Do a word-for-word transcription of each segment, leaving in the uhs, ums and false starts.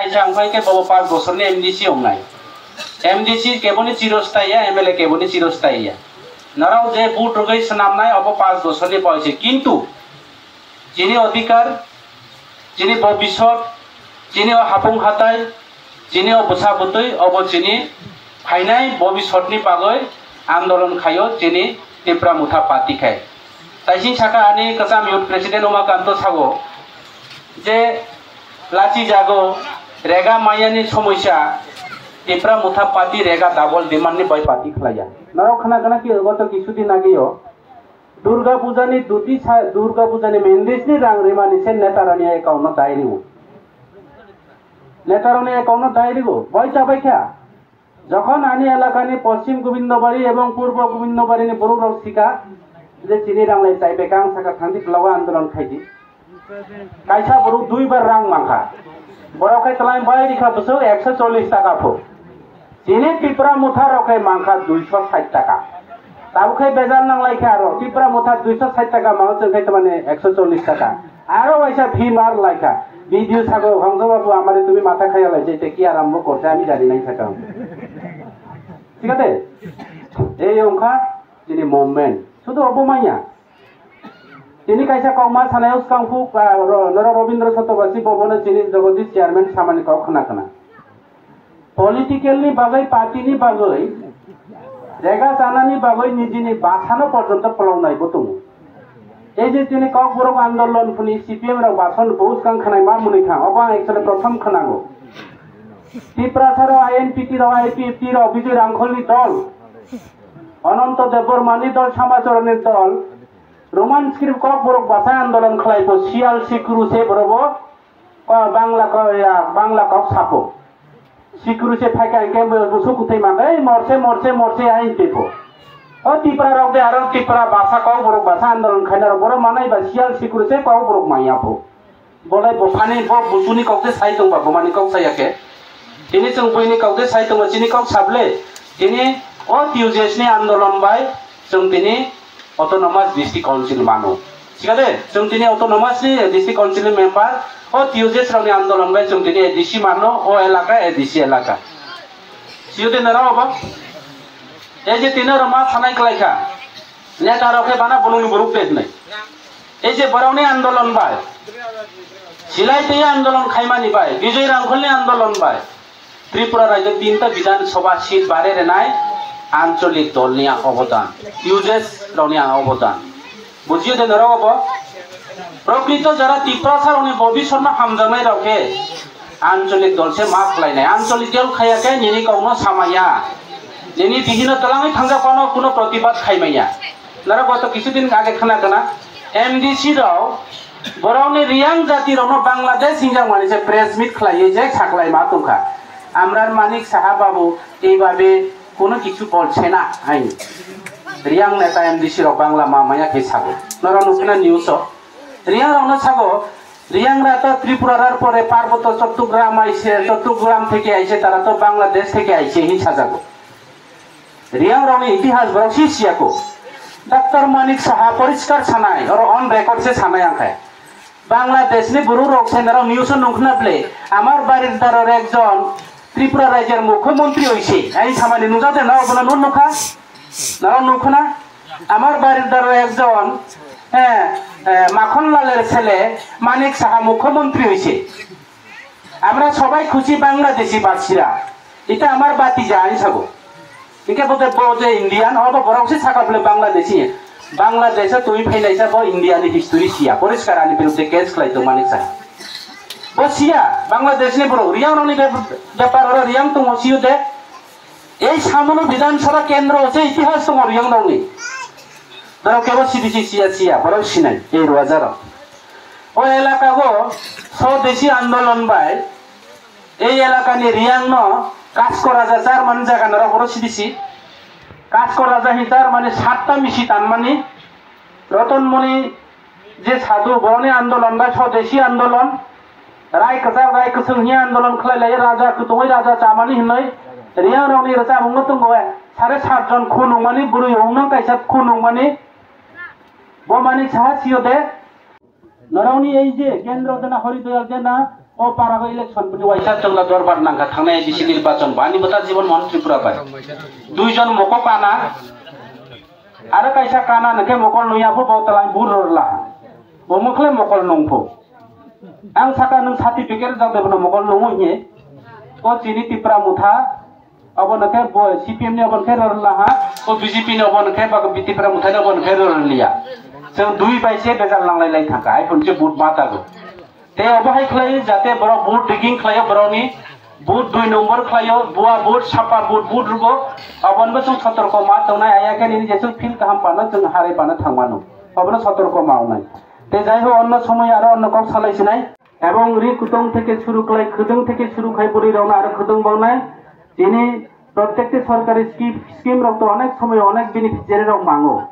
Kaisa wngkha khe bobo panch bosorni M D C wngnai. M D C keboni chirosthai ya, M L A keboni chirosthai ya. Norok je vote rwgwi swnamnai obo panch bosorni poise. Kintu chini odhikar, chini bobisot, chini o hapung hatai, chini o bwsa bwtwi obo chini phainai bobisotni bagwi andolon khaio chini Tipra Motha Party khai. Taising saka ani kwcham youth president Umakanto sago je lachi jago rega mayani somosya Tipra Motha Party rega double demand ni bai party khlaiya. Norok khna gana ki goto kisudin ageo Durga Puja ni duti sa, Durga Puja ni mendes ni rang rimani se netarani account no dai riwo. Netarani account no dai riwo. Boi chabai kha. Jokhon ani elakani Poschim Gobindobari ebong Purbo Gobindobari ni borok rok sika je chini rang lai chai beka ang saka thangdi blogo andolon khaidi. Kaisa borok dui bar rang mankha. Borok khe twlai bai rikha bwswk ekso chollish taka pho. Chini Tipra Motha rok khe mankha duiso sait taka. Tabuk khe bejal nang lai khe aro Tipra Motha duiso sait taka mano chwng khe tamani ekso chollish taka. Aro waisa phi mar lai kha. Video sago hongjo babu amare tumi matha khaya lai je te ki arambo korte ami jani nai sakang. Thik ase? Ei wngkha chini movement. Sudu obo manya. Tini kaisa kokma sanai o swkang phuk, ah, ro-, noro Robindra Satobasi bobono chini Jagadish chairman samani kok khna khna. Political ni bagwi, party ni bagwi, rega chanani bagwi nijini basano porjonto pholongnai bo tongo. Ei je tini Kokborok andolon phuni C P M rok bason bo swkang khwnai ma mwnwi thang, obo ang actually prothom khwnango. Tiprasa rok, I N P T rok, I P F T rok, Bijoy Rangkhol ni dol, Ananto Debbarma ni dol, Samacharan ni dol, Roman script Kokborok basa andolon khlai bo, Siyal Sikuru se borobo, ko Bangla ko ya, Bangla kok sapo. Sikuru se phaikha hingke bo busu kuthai mangkha, ei morse, morse, morse, hai hingke bo. O Tipra rok de aro Tipra basa Kokborok basa andolon khaina rok, borok manai ba Siyal Sikuru se Kokborok manya bo. Bolai bo phani bo busuni kok de sai tongba, bo mani kok saya khe. Tini chwng buini kok de sai tongba, chini kok sable. Tini o T U J S ni andolon bai chwng tini Autonomous District Council mano. Sikade, chwng tini Autonomous ni District Council ni member, o T U J S rokni andolon bai chwng tini A D C mano, o elaka A D C elaka. Siyode nero obo? Ei je tini oro ma sanai klai kha. Neta rok khe bana bolongni borok de hinwi. Ei je borokni andolon bai, silai twi andolon khaimani bai, Bijoy Rangkholni andolon bai, Tripura rajyo tinta Bidhan Sabha seat bare renai ancholik dolni ang obodan, U J S rokni ang obodan. Bujiyo de norok obo? Prokrito jara Tiprasa rokni bobisotno hamjaknai rok khe ancholik dol se ma khlainai. Ancholik dol khaya khe nini kokno samaya. Nini bihino twlangwi thangjak phano kuno protibad khaimaya. Norok goto kisu din age khna kana M D C rok borokni Riyang jati rokno Bangladesh hingjak mani se press meet khlaiwi je saklai ma tongkha. Amran Manik Saha babu eibabe কোনো কিছু বলছে না, hai. Riyang neta M D C rok Bangla ma maya khe sago. Norok nukna news o. Riyang rokno sago, Riyang rata Tripura rar pore Parboto Chattogram aise, Chattogram theke aise, tara to Bangladesh theke aise, hin sajago. Riyang rokni itihas borok si siyako. Doctor Manik Saha poriskar sanai, oro on record se sanai ang khe. বাংলাদেশনি borok rok se norok news o nukna ble, আমার বাড়ির ধারের একজন ত্রিপুরা রাজ্যের মুখ্যমন্ত্রী হইছে. Ai samani nujak de, norok bono nun nukha? Norok nukha na? আমার বাড়ির ধারের একজন, হ্যাঁ, হ্যাঁ, মাখনলালের ছেলে মানিক সাহা মুখ্যমন্ত্রী হইছে. আমরা সবাই খুশি বাংলাদেশি বাসীরা. এটা আমার ভাতিজা, ai sago. Hingke bo de, bo de Indian, obo borok se saka bole Bangladeshi. Bangladesh o twi phailai sa bo India ni history siya. Poriskar ani birudde case khlai tong mani sa. Bo siya, Bangladesh ni borok. Riyang rokni be-, bepar oro Riyang tongo siyo de. Ei samono Bidhan Sabha kendro se itihas tongo Riyang rokni. Borok kebo C D C siya siya, borok sinai, ei Ruajar rok. O elaka o Swadeshi Andolon bai Ei elakani Riyangno Kaskor Raja Charmani jaga norok oro sibisi. Kaskor Raja hi Charmani satta misi tanmani Rotonmoni je sadhu boroni andolon bai Swadeshi andolon, rai kwchak rai kwchwng hi andolon khlai lai raja kwtungwi raja chamani hinwi Riyangrokni rwchapmungno tongo sare sat jon khunukmani bwrwi ongno kaisa khunukmani bo mani saha siyo de. Norokni ei je Kendro Jena, Hori Doyal Jena, O para o election bini waisa chwngla dorbar nangkha thangnai A D C nirbachon bo ani bwta Jibon Mohan Tripura bai. Duijon mokol kana, aro kaisa kana nangkhe mokol nungya pho bo twlang bur rwrwla. Bo mokhle mokol nungphu. Ang saka nwng certificate rwjak de bono mokol nungo hiye. O chini Tipra motha, obono khe bo C P M ni obono khe rwrwla ha, o B J P ni obono khe ba Tipra motha ni obono khe rwrwliya. Chwng dui bai se bejal nanglai lai thangkha, hai phone se vote ma tago. Tei obo hai khlai jate borok vote digging khlaio, borokni vote dui number khlaio, bua vote sapa vote, vote rwgo, abonibo chwng sotorko ma tongnai, aya khe nini jeswk feel kaham pano chwng harai pano thangmano, obono sotorko ma wngnai. Tei jai ho onno somoi aro onno kok salai sinai, ebong ri kutung theke suru khlai, khudung theke suru khai bwrwi rokno aro khudung bongnai, chini Prottekti sorkari scheme, scheme rok to onek somoy onek beneficiary rok mango.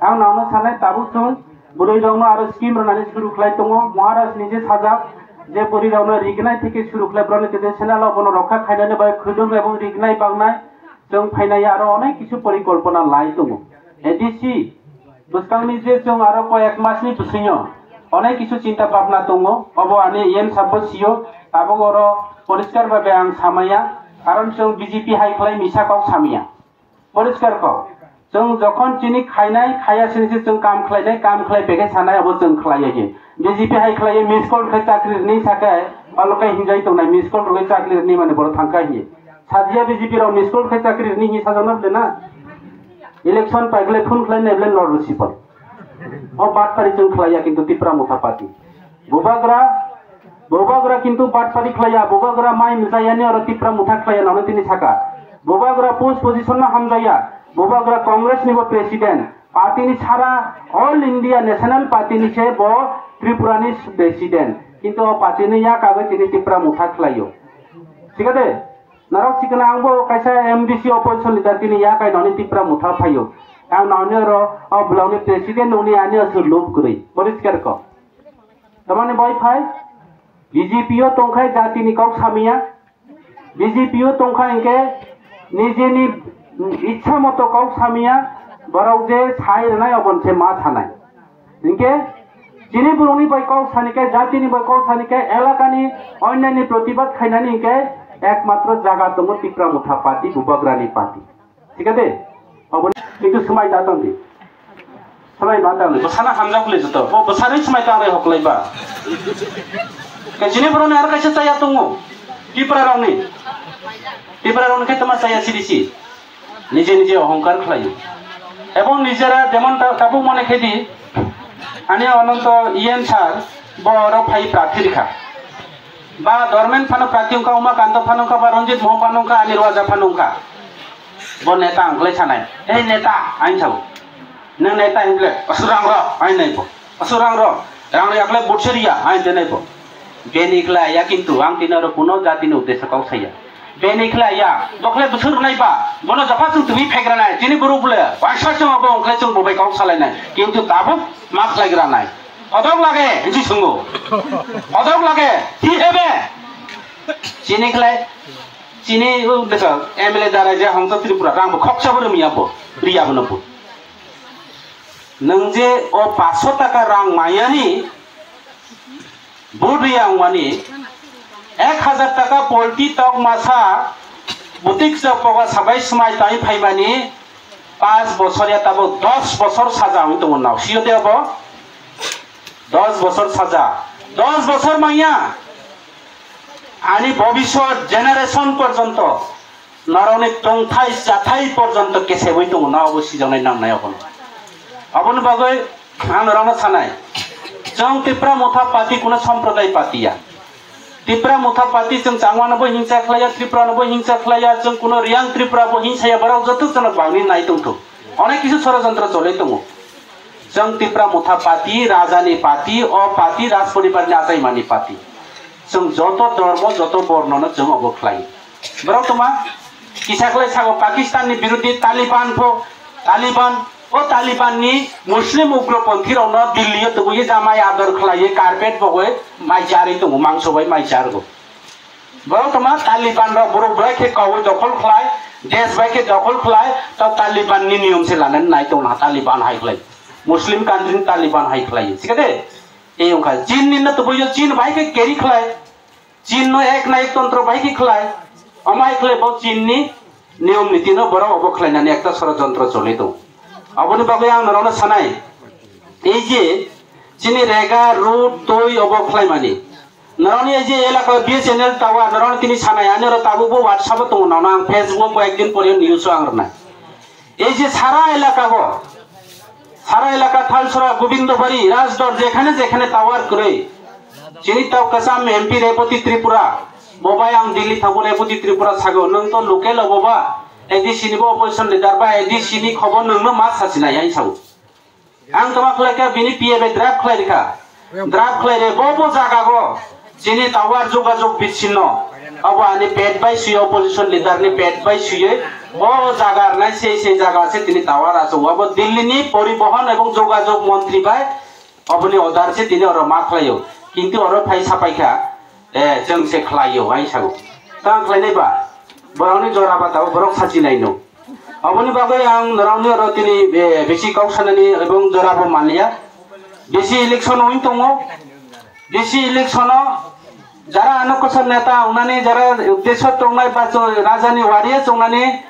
Ang nono sanai tabuk chwng bwrwi rokno aro scheme rwnani suru khlai tongo. Maharaj nije sajak je bwrwi rokno rignai theke suru khlai broni traditional o bono rokha khainani bai khudung ebong rignai bangnai chwng phainai aro onek kisu porikolpona lai tongo. A D C bwskangni je chwng aro koyek masni bwswingo onek kisu chinta bhabna tongo, obo ani E M sabo sio, tabuk oro poriskar bhabe ang samaya, karon chwng B J P hai khlai misa kok samya. Poriskar kok. Chwng jokhon chini khainai, khaya sini se chwng kam khlainai, kam khlai bege sanai, obo chwng khlaiya hi. B J P hai khlaiya, miss call khe chakri rwni sakhe, alokai hinjai tongnai, miss call rwgwi chakri rwni mani borok thangkha hi. Sajiya B J P rok miss call khe chakri rwni hi sajakna bwle na? Election paigle phone khlai nai bwle nor rwsipal. O batpari chwng khlaiya kintu Tipra Motha Party. Bubagra, Bubagra kintu batpari khlaiya, Bubagra mai mjayani oro Tipra Motha khlaiya nano tini saka. Bubagra post position no hamjaya, Bubagra Congress ni bo president, party ni sara All India National Party ni se bo Tripura ni president. Kintu o party ni yakagwi tini Tipra Motha khlaiyo. Thik ase? Norok sikna ang bo kaisa M D C opposition leader tini yakai noni Tipra Motha phaio. Ang noni oro o block ni president noni ani aswk lob kwrwi. Poriskar ko. Tamani bai phai B J P o tongkhai jati ni kok samia. B J P o tongkha hinkhe nijeni ichha moto kok samia borok je sai rwnai obon se ma sanai. Hinkhe chini borokni bai kok sani khe, jatini bai kok sani khe, elakani onyani protibad khainani hinkhe ekmatro jaga tongo Tipra Motha Party, Bubagrani party. Thik ase? Obo kintu swmai da tongdi. Swmai ma tangdi. Bwsano hamjak le joto. Bo bwsarwi swmai tangrwi hoklai ba. Khe chini borokni aro kaisa chaya tongo. Tipra rokni. Tipra rokni khe tama chaya sirisi. Nije nije ohongkar khlaio. Ebong nijera jemon ta-, tabuk mone khe di, ani Ananto E M sir bo oro phai prarthi rikha. Ba Dharmen phano prarthi wngkha, Umakanta phano wngkha, ba Ranjit Mohan phano wngkha, ani Raja phano wngkha. Bo neta wngkhlai sanai. "Ei neta," ani sao. "Nwng neta hinble, aswk rang rw," ani nai bo. "Aswk rang rw, rang rw yakle butsir ya," ani tenai bo. Beni khlai ya kintu ang tini oro kuno jatini uddesyo kok saya. Beni khlai ya, bokhle bwswk rwnai ba, bono jopha chwng twi phegranai, chini borok bole, waisa chwng abo wngkhlai chwng bobai kok salainai, kintu tabuk ma khlai granai. Hodok lage, hinsi sungo. Hodok lage, hi hebe? Chini khlai, chini, uh, desa, M L A dara je hongsa Tripura, rang bo khoksa bo rwmya bo, riya bo no bo. Nwng je o paanch sho taka rang mayani, Vote riyang wani ek hazar taka polti tok masa butik sa poga sabai swmai tai phaimani paanch bosor ya tabuk dos bosor saja wng tongo nao. Sio de abo? Dos bosor saja. Dos bosor manya. Ani bobiswt generation porjonto norokni tongthai chathai porjonto kesegwi tongo, na obo sijaknai nangnai obono. Aboni bagwi ang norokno sanai, chwng Tipra Motha Party kuno somproday party ya. Tipra Motha Party chwng Changmano bo hingsa khlaiya, Tripura no bo hingsa khlaiya, chwng kuno Riyang Tripura bo hingsa ya, borok joto chwngno bangni nai tongthok. Onek kisu sorojontro choli tongo. Chwng Tipra Motha Party, Raja ni party, o party Raj Poribar ni achaimani party. Chwng joto dhormo, joto borno no chwng obo khlai. Borok tongma kisa khlai sago Pakistan ni birodhi Taliban pho, Taliban, o Taliban ni Muslim ugroponthi rok no Delhi o tubui jamai ador khlai, carpet bogoi mai charwi tongo, mangso bai mai chargo. Borok tongma Taliban rok borok bai khe kaui dokhol khlai, desh bai khe dokhol khlai, to Taliban ni niyom se lanani nai tongna Taliban hai khlai. Muslim country ni Taliban hai khlai. Thik ase? Ei wngkha Chin ni no tubui yo Chin bai khe carry khlai. Chinno ek na ek tontro bai khe khlai, omo hai khlai bo Chinni niyom nitino borok obo khlainani ekta sorojontro choli tongo. Aboni bagwi ang norokno sanai, ei je chini rega, road, twi obo khlaimani, norokni ei je elaka B S N L tower, norokni tini sanai, ani oro tabukbo WhatsApp-o tongo, nono ang Facebook-o bo ekdin pore news-o ang rwnai. Ei je sara elaka bo, sara elaka Thalsora, Gobindobari, Rajdor, jekhane jekhane tower kwrwi. Chini tau kwcham M P Reboti Tripura, bo bai ang Delhi thango, Reboti Tripura sago, nwng to local obo ba, A D C ni bo opposition leader ba, A D C ni khobor nwngno ma sasinai hai sao. Ang tama khlai kha, bini P A bai draft khlai rikha. Draft khlai re, bo bo jaga go. Chini tower jogajog bichinno. Abo ani pet bai sui, opposition leader ni pet bai sui. Bo jaga rwnai sei sei jaga se tini tower aso. Abo Delhi ni poribohon ebong jogajog montri bai. Oboni order se tini oro ma khlaio. Kintu oro phai sapai kha. Eh, chwng se khlaio, hai sao. Tang khlainai ba? Borokni jora ba tabo borok sachi naino. Aboni bagwi ang norokni oro tini, eh, bisi kok sanani ebong jora bo manliya. Bisi election wng tongo. Bisi election o jara ano kwchar neta wngnani, jara desh o tongnai ba chwng rajani wariya chongnani,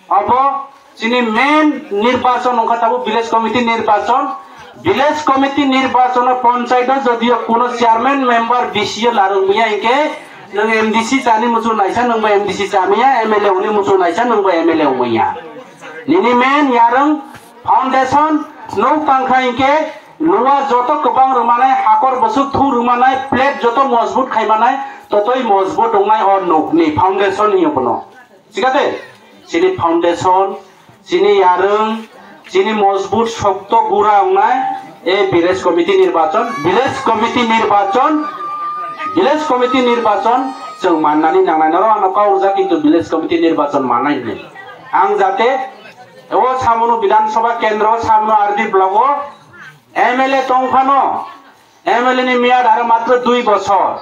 abo chini main nirbachon wngkha tabuk village committee nirbachon. Village committee nirbachon o panchayat o jodio kuno chairman member B C o larwk maya hinkhe nwng M D C chani muchung naisa nwngbo M D C chamaya, M L A uni muchung naisa nwngbo M L A wngmaya. Nini main yarwng foundation nuk tangkha hinkhe lua joto kwbang rwmanai, hakor bwswk thu rwmanai, plate joto mojbut khaimanai, totoi mojbut wngnai o nukni foundation hiyo bono. Chikate, chini foundation, chini yarwng, chini mojbut sokto gura wngnai, e village committee nirbachon, village committee nirbachon, village committee nirbachon, chwng mannani nangnai, noro ano kau rwjak, kintu village committee nirbachon mannai hinwi. Ang jate, o Samunu Bidhan Sabha kendro, Samunu R D block o, M L A tong phano, M L A ni miyad aro matro dui bochor.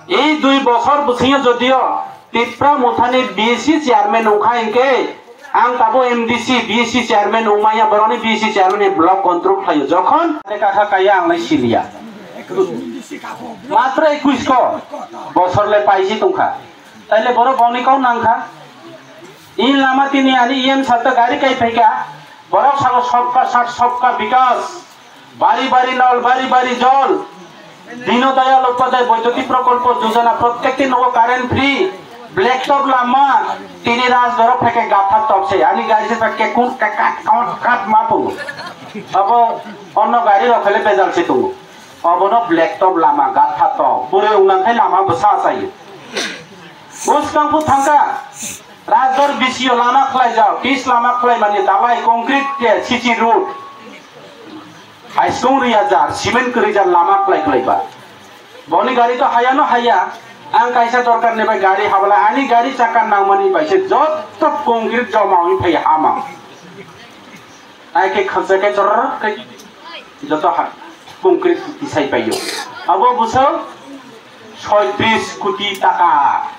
Ei dui bochor bwswngyo jodio Tipra Mothani B C chairman wngkha hinkhe, ang tabo M D C, B C chairman wngmaya, borokni B C chairman ni block control khlaio. Jokhon kakha kaya ang lai siliya. Matro ekush ko bochor le paisi tongkha. Taile borok boni kok nangkha. In lama tini ani E M sir to gari kai phaikha. Borok sabo sobka sat sobka bikas. Bari bari nol, bari bari jol. Dino Dayal Upadhyay Boidoti Prokolpo Jojana, prottekti nogo current free, black top lama, tini raj borok phaikhe gatha top se, ani gari se phaikhe kun kat kat kat kat ma pungo. Abo onno gari rok khale bejal se tongo. Obono black top lama, gatha top, bwrwi wngnang khai lama bwsa achaio. Bwskang phu thangkha, Rajdor B C O lama khlaijak, pis lama khlaimani dalai, concrete ke C C road. Haisung rwi hajar, cement kwrwi jar lama khlai khlai ba. Boni gari to haya no haya. Ang kaisa dorkar ni bai gari habla, ani gari chakka nangmani bai se joto concrete joma wngwi phai hama. Ai khe khaksa khe choror khe joto ha concrete tisai paio. Abo bwswk soitris koti taka.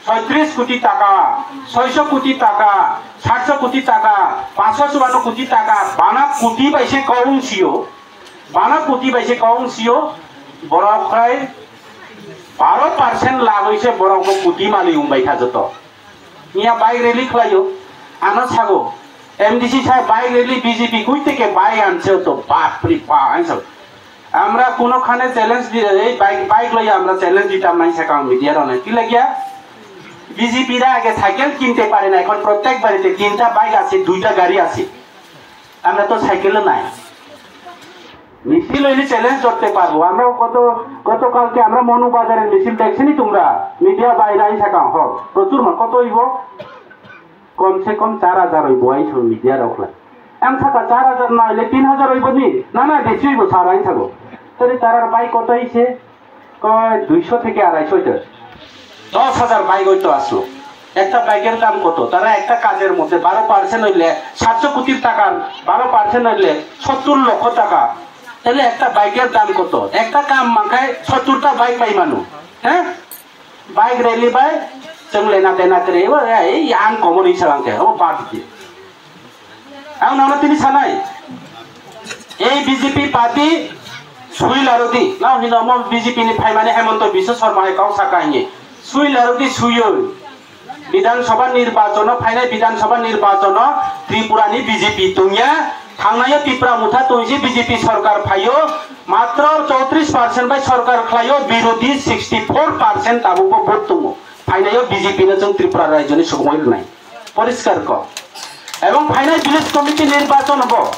Soitris koti taka, soiso koti taka, satso koti taka, paso chuano koti taka, bana koti bai se kok wng sio, bana koti bai se kok wng sio, borok khai baro percent lagoi se borok bo koti mali wng bai kha joto. Miya bike rally khlaio, ano sago, M D C sa bike rally B J P koi theke bike anse to, bap re bap, ang sago. Amra kuno khane challenge di, ei bike, bike loi amra challenge ditam nai sakang media rone. Ki lagiya? B J P ra age cycle kinte pare na, ekhon prottek barite tinta bike ase, duita gari ase. Amra to cycle nai. Misil oile challenge korte parbo. Amra koto, koto kalke amra Monu Bazare misil dekhsini tumra. Media baire ai sakang ho. Prochur ma koto oibo? Kom se kom char hajar oibo ai so media rok lai. Ang saka char hajar na oile tin hajar oibo ni? Na, na, besi oibo sar ai sago. Tari tarar bai koto oise? Koi duiso theke araisoi to. Dos hajar bike oito aswk. Ekta bike er dam koto? Tara ekta kajer mote baro percent oile satso kotir taka, baro percent oile sottur lokho taka. Tale ekta bike er dam koto? Ekta kam mankhai sottur ta bike pai manu. He? Bike rally bai chwng lena dena kwrwi, o, ei, ang komor isa langkhe, o, bad di. Ang nono tini sanai, ei B J P party Sui larodi, nao hino mo B J P ni phaimani Hemonto Biswa Sarma hai kok saka hinwi. Sui larodi suiyo. Bidhan Sabha nirbachon o phainai Bidhan Sabha nirbachon o Tripura ni B J P tongya. Thangnaio Tipra Motha tongsi B J P sarkar phaio. Matro chowtris percent bai sarkar khlaio, birodhi sixty four percent tabukbo vote tongo. Phainaio B J P no chwng Tripura rajyo ni subung oi rwnai. Poriskar kok. Ebong phainai village committee nirbachon bo.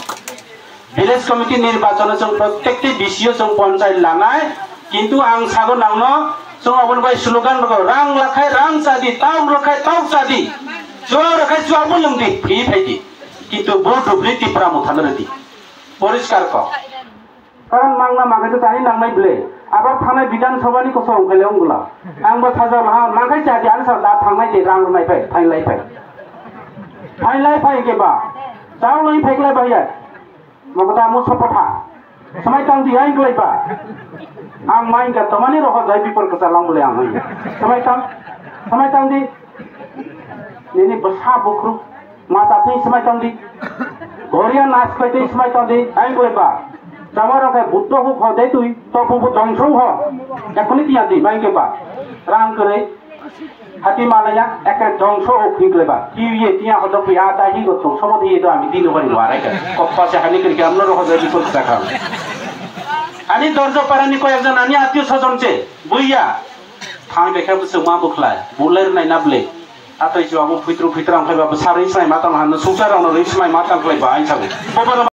Village committee nirbachon o chwng protekti bisio chwng ponchai lanai, kintu ang sago nangno chwng oboni bai slogan rwgo, rang lakhai rang chadi, tau rwkhai tau chadi, chua rwkhai chua bo lwngdi, phi phaidi. Kintu bo dubli Tipra Mothano rwdi. Poriskar kok. Karon mangna mangkhe to chani nangnai ble. Abar thanai Bidhan Sabha ni kosong khaile ongla. Ang bo sajak laha, mangkhai chadi ani sa da thangnai de rang rwnai phai, phainlai phai. Phainlai phai ke ba. Chao lai phai klai ba ya. Mokta mo sapotha. Samai tang di ain klai ba. Ang main ka tomani roho jai bipor ka salang bole ang. Samai tang. Samai tang di. Nini bwsa bukruk. Ma ta twi samai tang di. Goria nas klai twi samai tang di. Ain klai ba. Jama rok hai butto hu kho de twi. To bu bu dong song ho. Ekoni tiya di main ke ba. Rang kre. Hati malaya, eke dongso o khwi gleba. Kiye tiya hodo phi a ta hi go tong sobo diye do ami dino bari warai ka. Koppa se hani kri kam no roho jai bikol ta kam. Ani dorjo parani ko ekjon ani atio sojon che. Buya. Thang dekha bu suma bukhlai. Bulai nai na ble. Atai jo abo phitru phitra ang khaiba bu sari sai ma tang han sungsa rang no ri sai ma tang khaiba ai sabu. Bobo